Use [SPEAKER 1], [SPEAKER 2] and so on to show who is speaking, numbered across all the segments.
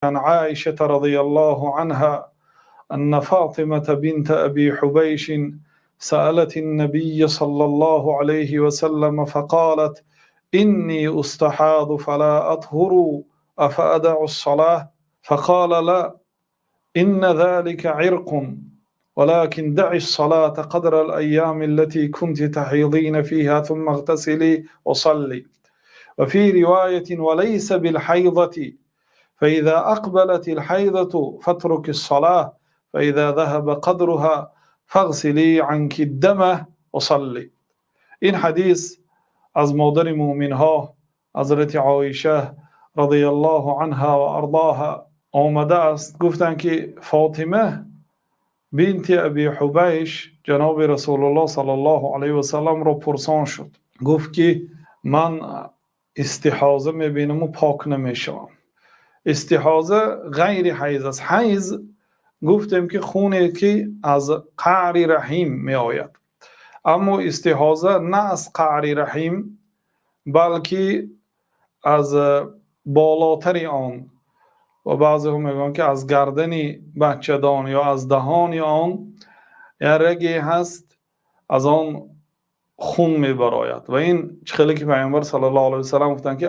[SPEAKER 1] عن عائشة رضي الله عنها أن فاطمة بنت أبي حبيش سألت النبي صلى الله عليه وسلم فقالت: إني أستحاض فلا أطهر، أفأدع الصلاة؟ فقال: لا، إن ذلك عرق، ولكن دعي الصلاة قدر الأيام التي كنت تحيضين فيها، ثم اغتسلي وصلي. وفي رواية: وليس بالحيضة، فإذا أقبلت الحيضة فاترك الصلاة، فإذا ذهب قدرها فاغسلي عنك الدم وصلي. Ин ҳадис аз модари мӯъминҳо ҳазрати Оиша разияллоҳу анҳа ва арзоҳа омадааст. Гуфтанд, ки Фотима бинти Аби Ҳубайш ҷаноби Расулуллоҳ саллаллоҳу алайҳи васаллам ро пурсон шуд. Гуфт, ки ман истиҳоза мебинам ва пок намешавам. Истиҳоза ғайри ҳайз аст. Ҳайз гуфтем, ки хуне ки аз қаъри раҳим меояд, аммо истиҳоза на аз қаъри раҳим, балки аз болотари он ва баъзеҳо мегӯянд, ки аз гардани бачадон ё аз даҳони он як раге ҳаст, аз он хун мебарояд. Ва ин чӣ хеле ки Пайғамбар саллаллоҳу алайҳи васаллам гуфтанд, ки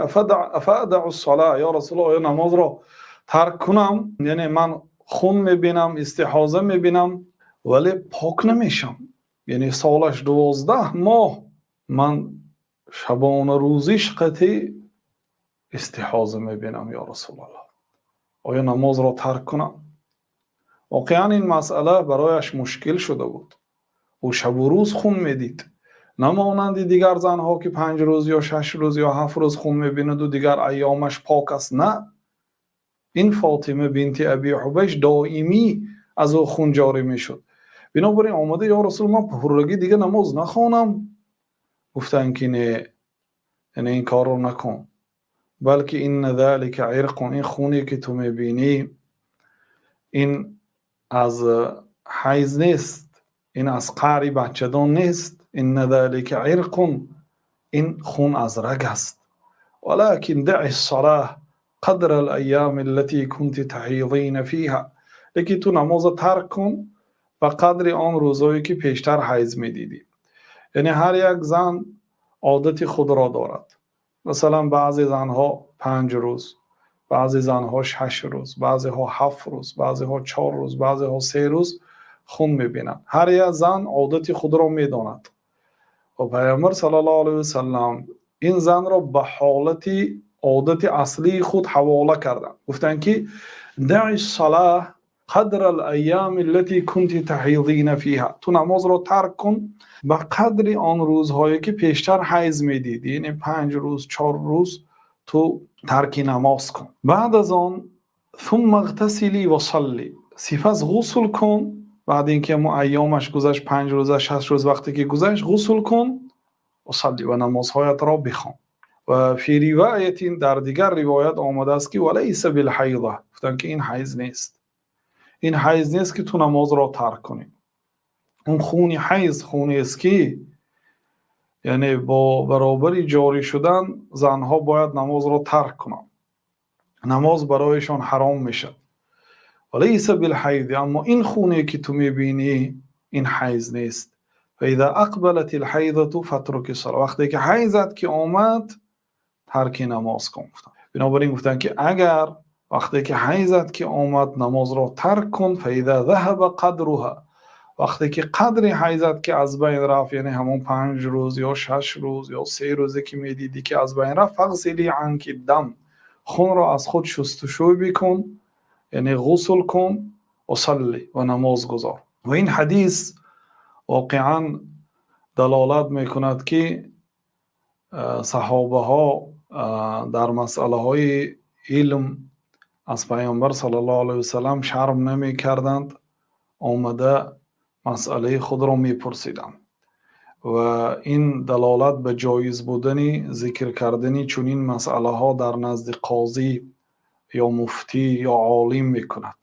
[SPEAKER 1] أفأدع الصلاة, ё Расулуллоҳ, оё намозро тарк кунам? Яъне ман хун мебинам, истиҳоза мебинам, вале пок намешам. Яъне солаш 12 моҳ ман шабона рӯзиш қатӣ истиҳоза мебинам, ё Расулаллоҳ, оё намозро тарк кунам? Воқеан, ин масъала барояш мушкил шуда буд. Ӯ шабу рӯз хун медид, на монанди дигар занҳо, ки 5 рӯз ё 6 рӯз ё 7 рӯз хун мебинаду дигар айёмаш пок аст. На, ин Фотима бинти Аби Ҳубайш доимӣ аз ӯ хун ҷорӣ мешуд. Бинобар ин омада: «Ё Расул, ман пуррагӣ дига намоз нахонам?» Гуфтанд, ки не, яъне ин корро накун, балки إن ذلك عرق, ин хуне ки ту мебинӣ, ин аз ҳайз нест, ин аз қаъри бачадон нест. إن ذلك عرق, ин хун аз раг аст. ولكن دعي الصلاة قدر الأيام التي كنت تحيضين فيها, лекин ту намоза тарк кун ба қадри он рӯзое ки пештар ҳайз медидӣ. Яъне ҳар як зан одати худро дорад. Масалан, баъзе занҳо 5 рӯз, баъзе занҳо 6 рӯз, баъзеҳо 7 рӯз, баъзеҳо 4 рӯз, баъзеҳо 3 рӯз хун мебинанд. Ҳар як зан одати худро медонад ва Пайғамбар саллаллоҳу алайҳи васаллам ин занро ба ҳолати одати аслии худ ҳавола карданд. Гуфтанд, ки دعي الصلاة قدر الأيام التي كنت تحيضين فيها, ту намозро тарк кун ба қадри он рӯзҳое ки пештар ҳайз медидӣ, яъне 5 рӯз, 4 рӯз ту тарки намоз кун. Баъд аз он ثم اغتسلي وصلي, сипас ғусл кун. Баъд ин ки ҳамон айёмаш гузашт, 5 рӯза, 6 рӯз, вақте ки гузашт, ғусл кун, وصلي, ва намозҳоятро бихон. وفي رواية, дар дигар ривоят омадааст, ки وليس بالحيضة, гуфтанд, ки ин ҳайз нест. Ин ҳайз нест, ки ту намозро тарк кунӣ. Он хуни ҳайз хунест, ки яъне бо баробари ҷорӣ шудан занҳо бояд намозро тарк кунанд, намоз барояшон ҳаром мешавад. وليس بالحيض, аммо ин хуне ки ту мебинӣ, ин ҳайз нест. فإذا أقبلت الحيضة فاترك الصلاة, вақте ки ҳайзат ки омад, тарки намоз кун, гуфтанд. Бинобар ин гуфтанд, ки агар вақте ки ҳайзат ки омад, намозро тарк кун. فإذا ذهب قدرها, вақте ки қадри ҳайзат ки аз байн рафт, яъне ҳамон 5 рӯз ё 6 рӯз ё 3 рӯзе ки медидӣ, ки аз байн рафт, فاغسلي عنك الدم, хунро аз худ шустушӯй бикун, яъне ғусл кун, وصلي, ва намоз гузор. Ва ин ҳадис воқеан далолат мекунад, ки саҳобаҳо дар масъалаҳои илм аз Пайғамбар саллаллоҳу алайҳи васаллам шарм намекарданд, омада масъалаи худро мепурсиданд. Ва ин далолат ба ҷоиз будани зикр кардани чунин масъалаҳо дар назди қозӣ ё муфтӣ ё олим мекунад.